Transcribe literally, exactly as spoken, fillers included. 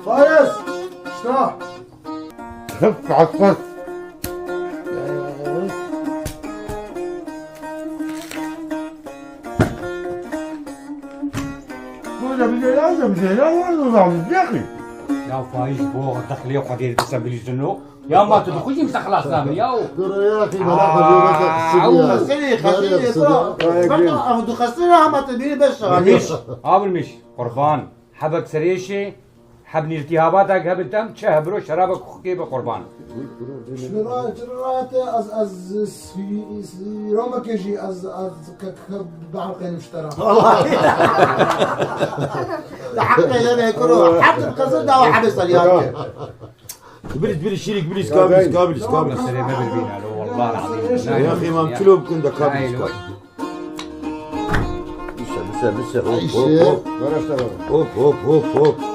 Fares! Şta! Xif, xif. Burada bir şeyler de bir şeyler var, o zaman, yakın. Ya Faiz, bu dexilê Xwedê dise bilîzino. Ya ma tu dixwî jî min xelas nabî ya. Dur ya, axî, bela xwe jê bese, Aa, xesirî ya. Xesirî, xesirî, Derya bro. Xesirî. Bak, ev du xesirî hema te bîrî beş şewa. Miş, abil miş. Qurban. Hebek serêşê, heb nîrtîhabatek hebin tem, çi hebiro şerabek xukê be qurban. Şira, şira te az, az, si-, si-, romeke jî az, az, ke, ke, be'erqê niştera. Heqe yeme kuro, hep qızıl da o hebe salyan. Bilis, bilis, şirik, bilis, kabilis, kabilis, kabilis. Serê me bilbîn alo, vallahi azîm. Ya xîmam, çilo bikin de kabilis, kabilis. Bise, bise, bise, hop, hop, hop. Hop, hop, hop, hop.